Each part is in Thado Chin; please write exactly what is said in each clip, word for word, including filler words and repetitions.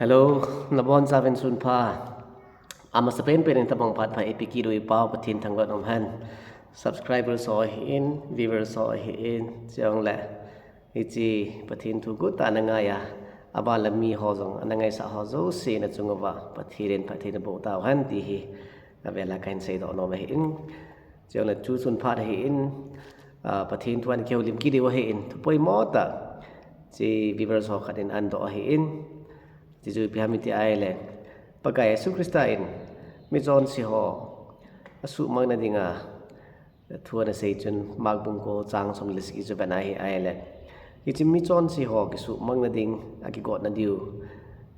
Hello, nabonchauvin sunpha. Amasapen pen in tabang phat pha ipi kit u ipau Pathen thangvah in umhen. Subscribers ho ahin, viewers ho ahin, chuleh hiche Pathen thu guttah a ana ngaiya, aban le mi ho jong ana ngaisah ho jouse nachung uva Pathen in phatthei naboh tauhen ti hi avela kahin seidoh nom ahin. Chuleh chu sunpha ahin, ah, Pathen thu ana kihoulim kit diu ahin, thu poimo tah hiche viewers ho khat in ahin doh ahin. Hichu ipi ham iti ahileh, Pakai Jesu Christa in michonse ho asuhmang nadinga thu ana sei chun Mark bung ko chang somni le sagi chu vet ahi ahileh, hiche michonse ho kisuhmang nading, akigot nadiu,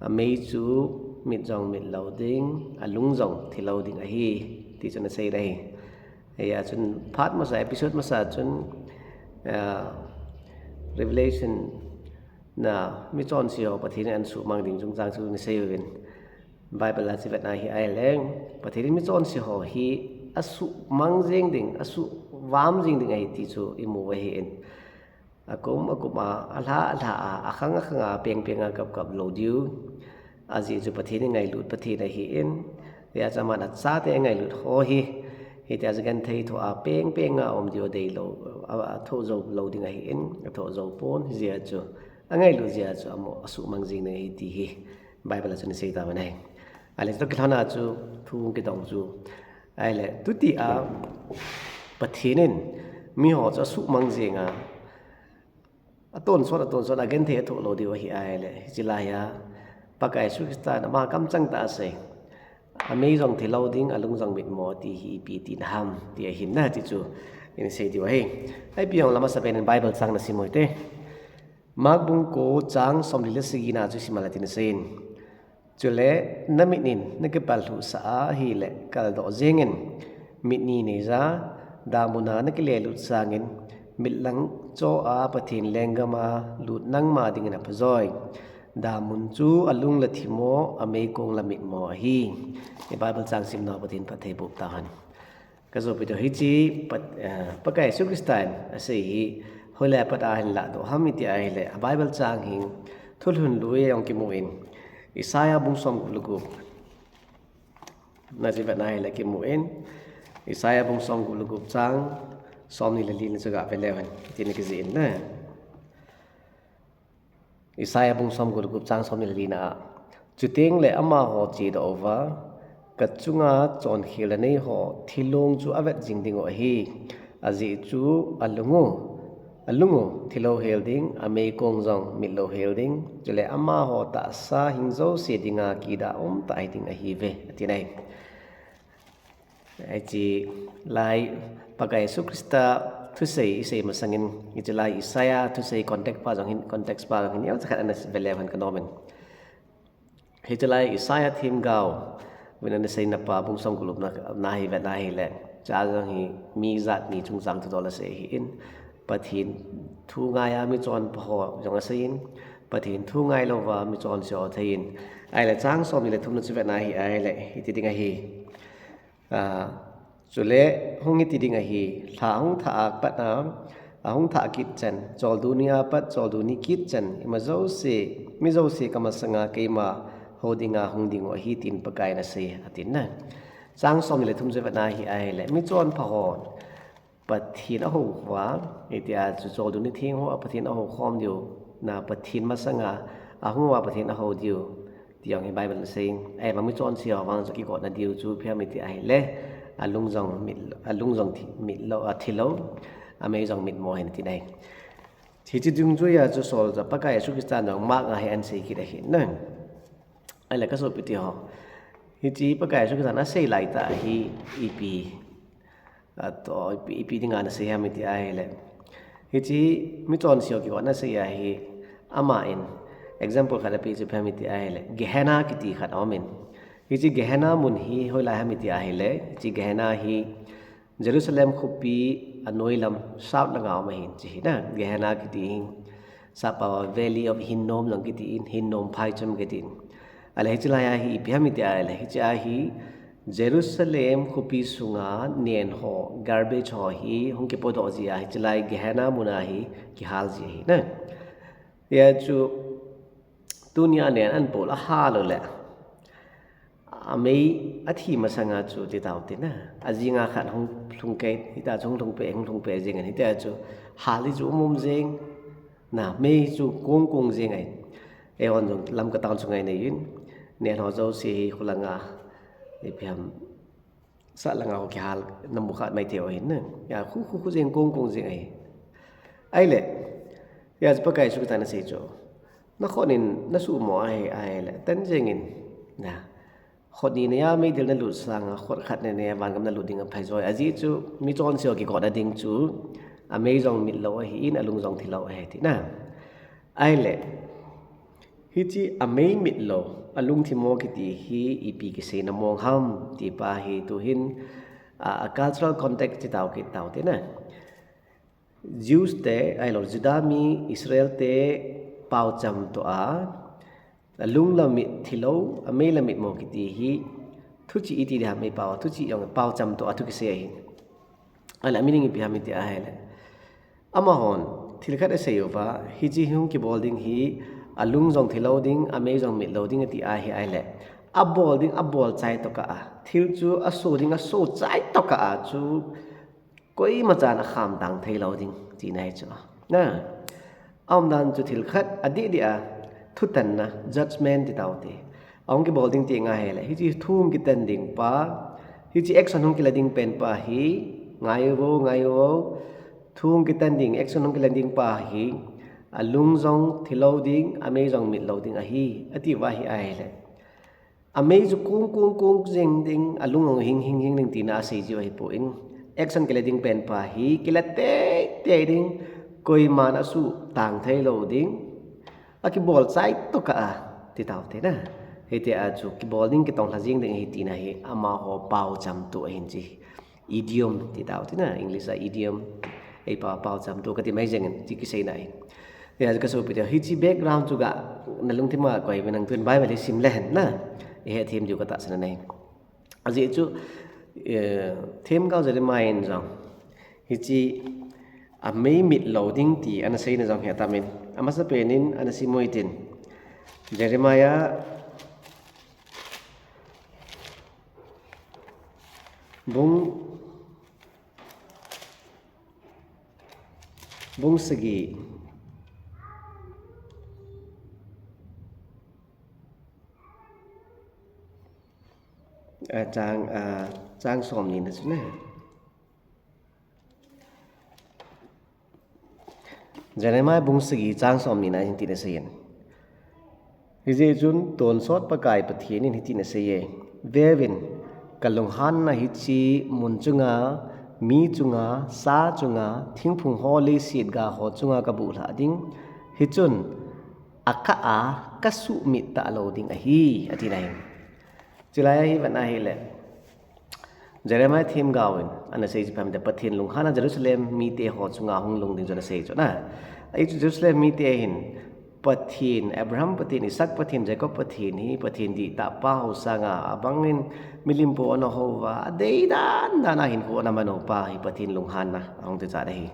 amei chu mit jong mit lou ding, alung jong thi lou ding ahi, ti chu ana sei ahi. Hia chun part masa, episode masa chun, ah, Revelation na michonse ho Pathen in asuhmang ding chungchang chu ana sei uvin. Bible a chu vet ahi ahileh, Pathen in michonse ho hi asuhmang jing ding, asuhvam jing ding ahi ti chu imu u ahin. Akum akum a, alha alha a, akhang akhang a, peng peng a kap kap lou diu. Ajeh chu Pathen in ngailut Pathen ahin. Hia chu aman achate angailut ho hi, hitia chu genthei thoh a peng peng a um diu deilou, a, athoh jou lou ding ahin, athoh jou pon, hijeh chun angailut jeh chun amaho asuhmang jing ding ahi ti hi Bible a chun asei tauvin ahi. Ahileh, chutoh kilhon a chu thu kidong chu, ahileh, tuti a Pathen in miho chu asuhmang jing a, atonsot, atonsot a genthei athoh lou diu ahi ahileh, hiche laia Pakai Jesu Christa in ama kamchang tah a asei, amei jong thi lou ding, alung jong mit mo ti hi ipi tina ham ti ahin, hiche chu ina sei diu ahi. Ipi jong lama sapen in Bible chang nasim u hite. Mark bung ko chang somli le sagi na chu sim a le hitin aseiyin. Chuleh namit in nakipallhuh sah ahileh kaldoh jengin, mit ni neija, damun a nakilelut sangin, mit lang cho a Pathen lenggam a lut nangma dingin aphajoi. Damun chu alung la thi mo, ameikong la mit mo ahi. Hiche Bible chang simnau Pathen phatthei boh tahen. Kajopi toh hiche Pat-, eh, Pakai Jesu Christa in asei hi hoilai a pat a ahin lahdoh ham iti ahileh, a Bible chang hi Thulhun lui a jong kimun, Isaiah bung somgup le gup na chu vet ahileh kimun, Isaiah bung somgup le gup chang somni le li na chu gavet leuhen, hitin akijih in ahi. Isaiah bung somgup le gup chang somni le li na a, chutengleh amaho chedoh uva, kachunga chonkhel nanei ho thilong chu avet jing diu ahi. Ajeh chu alung u, alung u thi lou hel ding, ameikong jong mit lou hel ding. Chuleh amaho tahsa hing jouse dinga kidah umtah hiding ahiuve, atin ahi. Hiche lai Pakai Jesu Christa thusei isei masangin, hiche lai Isaiah thusei context pa jong hin, context pa jong hin, neocha khat ana vet leuhen kanomin. Hiche lai Isaiah themgao vin ana seina pa bung somgup le gup na, na hi vet ahileh, chua jong hi mi jat ni chungchang thudol asei ahin, Pathen thu ngaiya michonpha ho jong aseiyin, Pathen thu ngailouva michonse ho theiyin. Ahileh chang somni le thum na chu vet ahi ahileh, hiti ding ahi. Ah, chuleh hung hiti ding ahi, lha hung thah a pat a, ahung thah kit chan, choldo ni a pat choldo ni kit chan, ima jouse, mi jouse kamasanga keima hou dinga hung diu ahi tin Pakai in asei, atin ahi. Chang somni le thum chu vet ahi ahileh, michonpha ho Pathen ahou uva, hitia chu choldo ni theng hoa Pathen ahou khom diu, na Pathen masanga ahung uva Pathen ahou diu, ti jong hi Bible in asei. Ahivang michonse ho vang chu kigot nadiu chu ipi ham iti ahileh, alung jong mit, alung jong thi, mit lou, athi lou, amei jong mit mo ahi tina ahi. Hiche dungjuia chu solchah Pakai Jesu Christa in jong Mark a hi ana sei kit ahi. Ahileh kajopi teho, hiche Pakai Jesu Christa in asei laitah hi ipi, atoh ipi, ipi dinga ana sei ham iti ahileh, hiche michonse ho kigot ana sei ahi, aman example khat apeh chu ipi ham iti ahileh, Gehenna kiti khat aumin. Hiche Gehenna mun hi hoilai ham iti ahileh, hiche Gehenna hi Jerusalem khopi anoi lam south langa um ahin, hiche hi na, Gehenna kiti hi. Sap a Valley of Hinnom jong kitin, Hinnom phaicham kitin. Ahileh hiche laia hi ipi ham iti ahileh, hiche a hi Jerusalem khopi sunga nen ho, garbage ho hi hung kipodoh jia, hiche lai Gehenna muna hi kihal ji ahi na. Hia chu Tunia nen an bol a hal u le. Amei athi masanga chu ti tau ti na. Ajinga khat hung lhung kei, hita chu hung lhung pe, hung lhung pe jing an hita chu hal hi chu um um jing. Na, mei chu kung kung jing ai. Eihon jong Lamka town chu ngai nei in. Nen ho jouse hi khulanga. Ipi ham. Sa langa ho kihal, na mu khat mai thei u ahin na. Ya, khu, khu, khu jing, kung, kung jing ahi. Ahile, ya, chu Pakai Jesu Christa na sei chu. Na khut in, na sumo ahi, ahile, tan jing in. Na, khut ni na ya, meidil na lut sanga, khut khat ni na ya, vangam na lut ding aphai joi. Ajeh chu, mi chonse ho kikot na ding chu, amei jong mit lou ahin, alung jong thi lou ahi, ti na. Ahile, hiche amei mit lou, alung thimo kiti hi ipi kiseina mong ham, ti pa hi tuhin, a, a cultural context ti tau kit tau te na. Jews te, ahilou, Judah mi, Israel te, paocham toh a, alung la mit thi lou, amei la mit mo kiti hi, thuchih iti ding ham eipao, thuchih jong paocham toh a thu kisei ahi. Ahile, a meaning ipi ham iti ahile. Amahon, thil khat asei uva, hiche hung kibol ding hi, alung jong thi lou ding, amei jong mit lou ding ati ahi ahile. Abol ding, abol chai tokah a. Thil chu aso ding, aso chai tokah a chu, koima chan akham tang thei lou ding, tina hi chu. Na, aumdan chu thil khat, adih dih a, thutanna, judgment ti tau te. Ahung kibol ding ti ngai ahile, hiche thu hung kitan ding pa, hiche action hung kila ding pen pa hi, ngai uvo, ngai uvo, thu hung kitan ding, action hung kila ding pa hi, alung jong thi lou ding, amei jong mit lou ding ahi, ati uva hi ahile. Amei chu kung, kung, kung jing ding, alung jong hing, hing, hing ding tina asei jiu ahipoi. Action kila ding pen pa hi, kila tei, tei ding, koiman asuh tang thei lou ding. Akibol chai tokah a, ti tau te na. Hiti a chu kibol ding kitong lha jing ding ahi tina hi, amaho paocham toh ahin chi. Idiom ti tau ti na, English a idiom. Eipa paocham toh kati mai jeng in, ti kiseina ahi. Ya, ka sopi te, hiche background chu ga, na lungthim a koi ve nang tun Bible hi sim le hen na. Ihethem diu katahsan ahi. Ajeh chu, eh, themgao Jeremiah in jong. Hiche amei mit lou ding ti ana seina jong hi atamin. Amasapen in ana sim u hitin. Jeremiah bung, bung sagi. Ah, chang, ah, chang somni na chu na. Jeremiah bung sagi chang somni na hitin asei in. Hijeh chun tonsot Pakai Pathen in hitin asei e. Veuvin, kalunghanna hiche mun chunga, mi chunga, sa chunga, thingphung ho leiset ga ho chunga kabuh lha ding. Hichun, akah a, kasuhmit talou ding ahi, ati na hi. Chulai a hi vet na hile. Jeremiah themgao in, ana sei chu phamte Pathen lunghanna Jerusalem mite ho chunga hung lhung ding chu ana sei chu na. Ahi chu Jerusalem mite hin, Pathen, Abraham Pathen, Isaac Pathen, Jacob Pathen hi, Pathen dihtah pa ho sanga, abang in milim po ana hou va, adei dan dan a hinkho ana man u pa hi Pathen lunghanna, ahung ti chat ahi.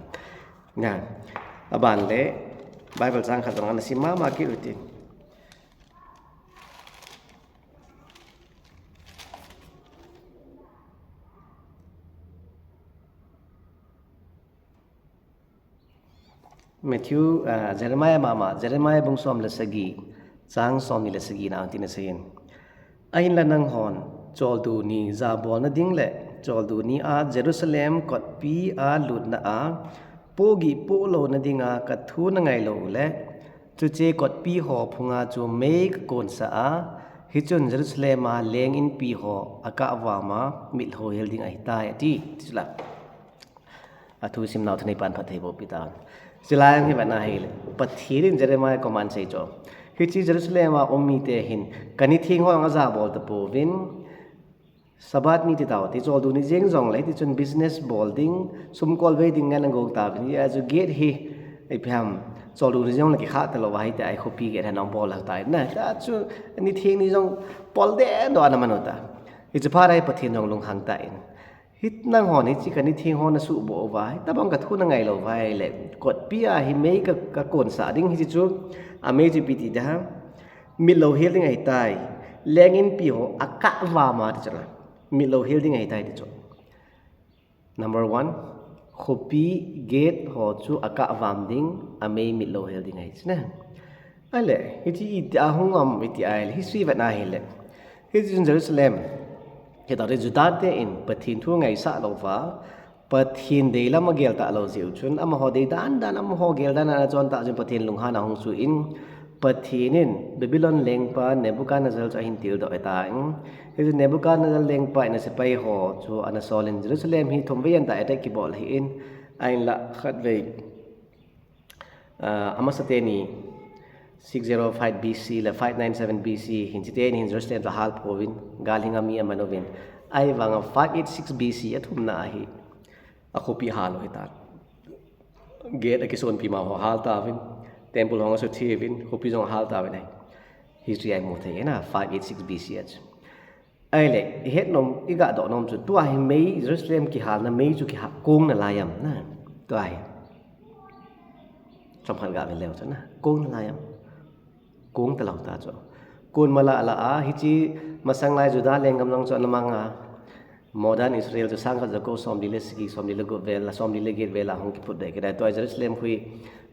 Na, aban le, Bible chang khat jong ana sim mama kit u hitin. Matthew, ah, Jeremiah mama, Jeremiah bung som le sagi, chang somni le sagi na hitin asei in. Ahinla nanghon, choldo ni jabolna ding le, choldo ni a Jerusalem kotpi a lutna a, pohgih poh louna dinga kathu nangai lou u le, chuche kotpi ho phunga chu mei kakonsah a, hichun Jerusalem a leng inpi ho akah vama mitlhohel ding ahitai, ati, ti chula. Athu simnau thunei pan phatthei boh pi tan. Chulai a hi vet na hile, Pathen in Jeremiah command sei chu. Hiche Jerusalem a um mite hin, kani theng ho jong ajabol tapouvin, Sabbath ni ti tau, ti choldo ni jeng jongle, ti chun business bol ding, sum kol vei ding ngen agong tauvin, hijeh a chu gate hi, ipi ham, choldo ni jongle kikhah talou va, hiti a hi khopi gate hi ana bol lha tai na, ta chu, ni theng ni jong pol deh doh ana man u ta. Hichu phat a hi Pathen jong lunghang tan. Hiti nanghon hiche kani theng ho nasuhboh uva, hitobang kathu nangai lou va ahile, kotpi a hi mei ka, kakonsah ding hiche chu, amei chu ipi ti ding ham. Mitlou hel ding ahitai. Leng inpi ho akah vama ti chu na. Mitlou hel ding ahitai ti chu. Number one, khopi gate ho chu akah vam ding, amei mitlou hel ding ahi chu na. Ahile, hiche iti ahung um iti ahile, history vet na ahile. Hiche chun Jerusalem, hitah te Juda te in Pathen thu ngaisah louva, Pathen deilam agel talou jeh u chun, amaho dei dan dan, amaho gel dan dan achon tah chun Pathen lunghan ahung chu in, Pathen in Babylon lengpa Nebuchadnezzar chu ahin tildoh ahitan. Hichu Nebuchadnezzar lengpa in asepai ho chu ana sol in Jerusalem hi thumvei anta attack kibol ahin, ahinla khatvei, ah, amasa teni six zero five B C le five nine seven B C hin chiteni hin Jerusalem chu ahal pouvin, gal hinga mi aman uvin. Ahivanga five eight six B C athumna ahi, akhopi ahal u ahitan. Gate akisonpi ma ho ahal tauvin, temple ho asuthiuvin, khopi jong ahal tauvin ahi. History a imu thei ahi na, five eight six B C a chu. Ahile, ihet nom, iga doh nom chu, tua hi mei, Jerusalem kihalna mei chu kiha, kong nalai am na, tua hi. Chomkhat ga vet leu chu na, kong nalai am. Kong talou ta chu. Kon mala la a, hiche masang lai Juda lenggam lang chu ana mang a. Modern Israel chu sangkhat jako somli le sagi, somli le gup vel, somli le get vel a hung kiphut deh kit ahi. Tua Jerusalem khu hi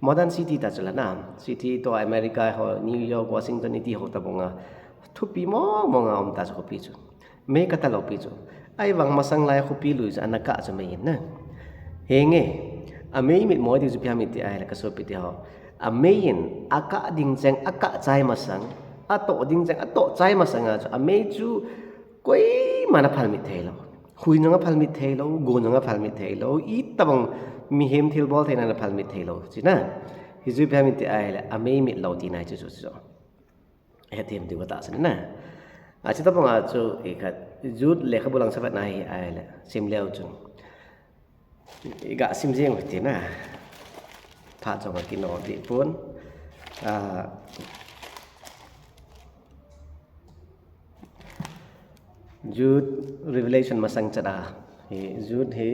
modern city ta chu la na. City tua America ho, New York, Washington iti ho tobang a thupi mong mong a um ta chu khopi chu. Mei kah talou pi chu. Ahivang masang lai khopi lui chu ana kah chu mei in na. Henge, amei mitmo ti chu ipi ham iti ahile ka sopi teho. Amei in akah ding cheng akah chai masang, atoh ding cheng atoh chai masang a chu, amei chu koiman aphalmit theilou. Hui jong aphalmit theilou, gon jong aphalmit theilou, itobang mihem thilbol theina aphalmit theilou. Chu na, hichu ipi ham iti ahile, amei mitlou tina chu chu chu. Hethem diu katahsan na. Achu tobang a chu ikhat Jude lekhabu lang savet na hi ahile, sim leu chun. Iga sim jeng u hite na. Phat jong akino deh pon. Ah, Jude Revelation masang chat a. Hi Jude hi,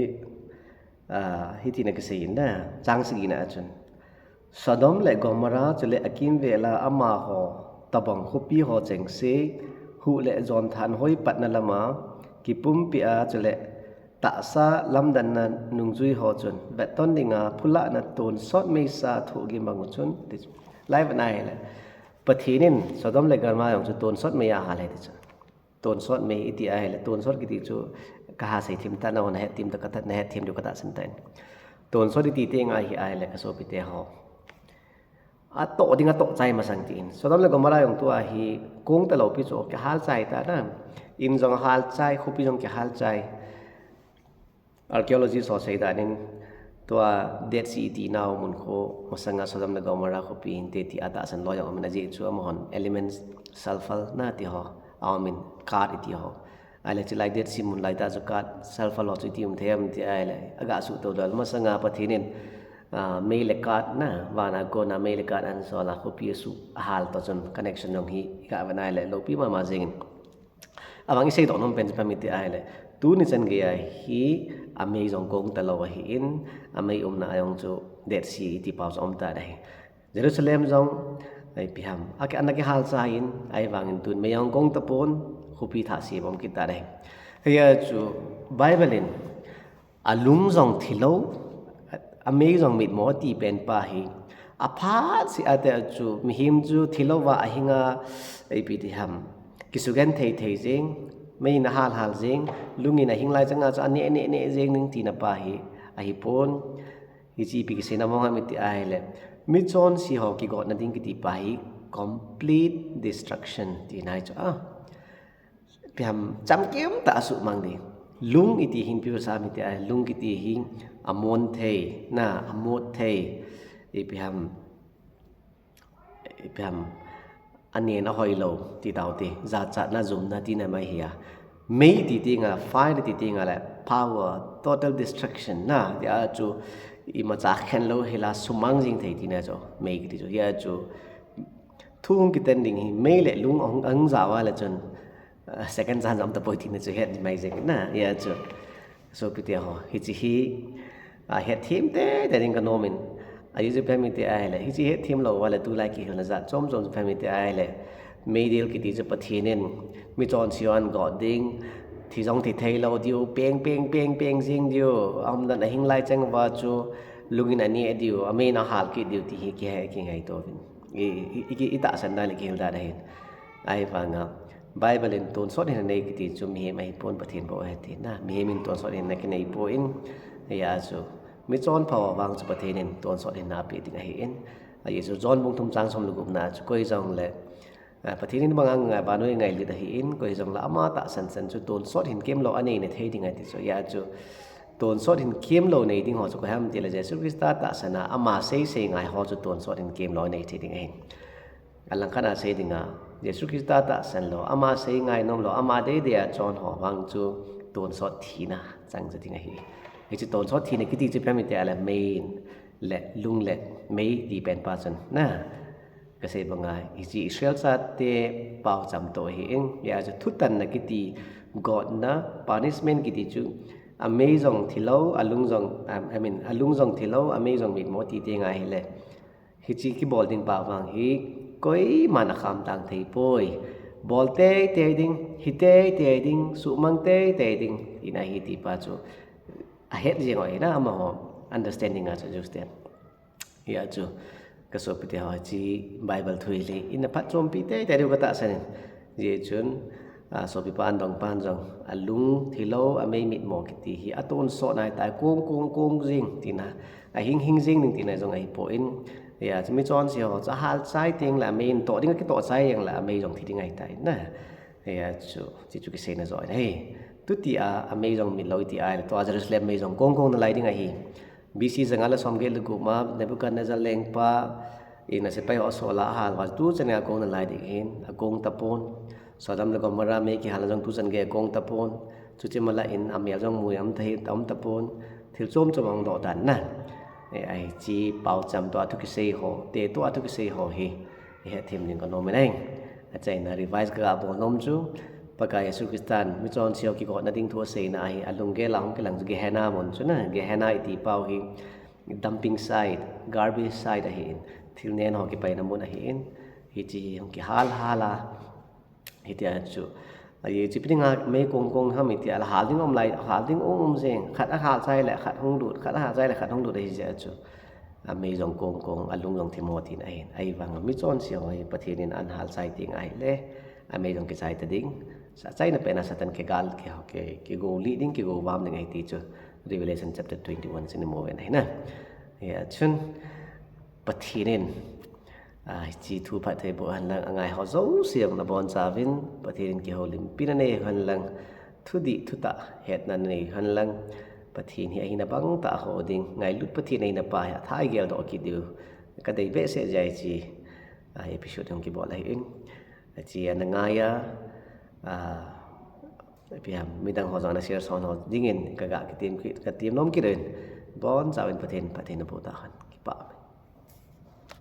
ah, hitin akisei in na, chang sagi na a chun. Sodom le Gomorrah chule akimvel a amaho tobang khopi ho chengse, huh le jon thanhoi patna lama kipumpi a chule tahsa lamdanna nungjui ho chun vetton dinga phulahna tonsot meisa thohgim bang u chun, ti chu. Lai vet na ahile, Pathen in Sodom le Gomorrah jong chu tonsot mei a ahal e ti chu. Tonsot mei iti ahile, tonsot kiti chu kaha sei thim ta, nahon nahet thim ta, katah, nahet thim diu katahsan tan. Tonsot iti teng ahi ahile ka sopi teho. Atoh ding atoh chai masang tin. Sodom le Gomorrah jong tua hi kong talou pi chu kihal chai ta na. In jong hal chai, khopi jong kihal chai. Archaeologist ho sei dan in tua Dead Sea iti nau mun khu masanga Sodom le Gomorrah khopi hinte ti atahsan lou jong aum in ajeh chu amahon elements sulfur na ti ho, aum in khat iti ho. Ahile chulai Dead Sea mun lai tah chu khat sulfur lou chu iti um thei am ti ahile aga suhto dol masanga Pathen in, ah, mei le khat na, vana kona mei le khat ahin sol a khopi asuh ahal toh chun connection jong hi iga vet na ahile loupi mama jeng in. Avang isei doh nom pen chu ipi ham iti ahile, tuni chan geiya hi amei jong kong talou ahin, amei umna a jong chu Dead Sea iti pau chu aum tan ahi. Jerusalem jong, ipi ham, aki, ana kihal chai in, ahivangin tun mei jong kong tapon, khopi thah se bom kit tan ahi. Hia chu Bible in, alung jong thilou, amei jong mitmo ati pen pa hi, aphat seh a tia chu, mihem chu thilou va ahinga, ipi ti ham, kisugenthei thei jeng, mei in ahal hal jeng, lung in ahing lai changa chu aneh neh neh jeng ding tina pa hi, ahipon, hiche ipi kiseina mong ham iti ahile, michonse ho kigotna ding kiti pa hi, complete destruction tina ahi chu a. Ipi ham chamkim tah a asuhmang ding. Lung iti hin ipi asei ham iti ahile, lung kiti hi amon thei, na, amot thei, ipi ham, ipi ham, anen ahoilou, ti tau te, jachatna jumna tina mai hi a. Mei iti tenga, fire iti tenga le, power, total destruction, na, tia chu, imacha khenlou hela sumang jing thei tina chu, mei kiti chu, hia chu, thu hung kiten ding hi, mei le lung ahung, ahung jao a le chun, ah, second chance aum tapoi tina chu het mai jeng na, hia chu. Sopi teho, hiche hi, ah, hetthem teitei ding kanom in. Ajeh chu ipi ham iti ahile, hiche hetthem lou uva le tulai kihilna jat chom chom chu ipi ham iti ahile, Meidil kiti chu Pathen in michonse ho agot ding, thi jong thi thei lou diu, peng peng peng peng jing diu, aumdan ahing lai cheng uva chu lungin aneh diu, amei in ahal kit diu ti hi kihe kingaito uvin. I, i, i, i tahsan dan le kihil dan ahin. Ahivanga Bible in tonsot hin nei kiti chu mihem ahipon Pathen bou ahi tina. Mihem in tonsot hin na kinei poi. Hijeh a chu michonpha ho vang chu Pathen in tonsot hin na apeh ding ahin. Ajeh chu John bung thum chang som le gup na chu koi jongle Pathen in banga ngai, vannoi ngailut ahin, koi jongle ama tahsan chan chu tonsot hin kemlou anei na thei ding ahi ti chu. Hijeh a chu tonsot hin kemlou nei ding ho chu koi ham tile Jesu Christa tahsan a ama seisei ngai ho chu tonsot hin kemlou anei thei ding ahin. Alangkhat a sei dinga, Jesu Christa tahsan lou, ama sei ngai nom lou, ama deidei a chon ho vang chu tonsot thina chang ja ding ahi. Hiche tonsot thina kiti chu ipi ham itile mei le lung le mei ti pen pa chun na. Kasei banga, hiche Israel chate paocham toh ahin, hijeh a chu thutanna kiti, gotna, punishment kiti chu, amei jong thi lou, alung jong, I mean, alung jong thi lou, amei jong mitmo ti teng ahile, hiche kibol ding pa vang hi koiman akham tang thei poi. Bol teitei ding, hi teitei ding, suhmang teitei ding tina ahi ti pa chu ahet jeng u ahi na, amaho understanding a chu Jews ten. Hijeh a chu kasopite ho, hiche Bible thu hi le ina phatchompi teitei diu katahsan in. Hijeh chun, a, sopipan dongpan jong alung thi lou, amei mitmo kiti hi atonsot na ahitai, kong kong kong jing tina, ahing hing jing ding tina jong ahipoi. Hijeh a chu michonse ho chu ahal chai tengle amei in toh ding, akitoh chai jengle amei jong thi ding ahitai na. Hijeh a chu, hiche chu kiseina joh ahi. Chutia amei jong mit lou iti ahile, tua Jerusalem mei jong kong kong nalai ding ahi. B C janga le somget le gup ma Nebuchadnezzar lengpa in asepai ho asol a ahal uva, tuchan geiya akong nalai ding ahin, akong tapon. Sodom le Gomorrah mei kihal jong tuchan geiya akong tapon. Chuche mala in amel jong mu jong aum tapon. Thil chom chom ahung doh tan na. E, hiche paocham toh a thu kisei ho, te toh a thu kisei ho hi ihet them ding kanom in ahi. Achaina revise kaga bol nom chu, Pakai Jesu Christan michonse ho kigotna ding thu aseina ahi, alunggel a hung kilang chu Gehenna mun chu na, Gehenna iti pau hi dumping site, garbage site ahin, thil nen ho kipaina mun ahin, hiche hi hung kihal hal a, hitia chu, ahi, hiche ipi dinga mei kong kong ham itia, ahal ding um lai, ahal ding um um jeng, khat ahal chai le khat hung lut, khat ahal chai le khat hung lut ahijeh a chu, amei jong kong kong, alung jong thimo tina ahin. Ahivanga michonse ho hi Pathen in ahal chai teng ahile, amei jong kichai ta ding, achaina pen a Satan kigal, ki, ki, kigo lih ding, kigo vam ding ahi ti chu Revelation chapter twenty-one chun imu uvin ahi na. Hijeh chun Pathen in, a, hiche thu phatthei boh hen lang, angai ho jouse jong nabonchauvin Pathen in kihoulimpi nanei hen lang, thudih thutah hetna nanei hen lang, Pathen hi ahina bangtah ho ding, ngailut Pathen ahina pa hi athah igeldoh kit diu kadei behseh jeh a hiche, a, episode jong kibol ahin. Hiche ana ngai a, a, ipi ham, midang ho jong ana share son ho dingin kaga kitem kit, katem nom kit uvin, bonchauvin Pathen phatthei naboh tahen.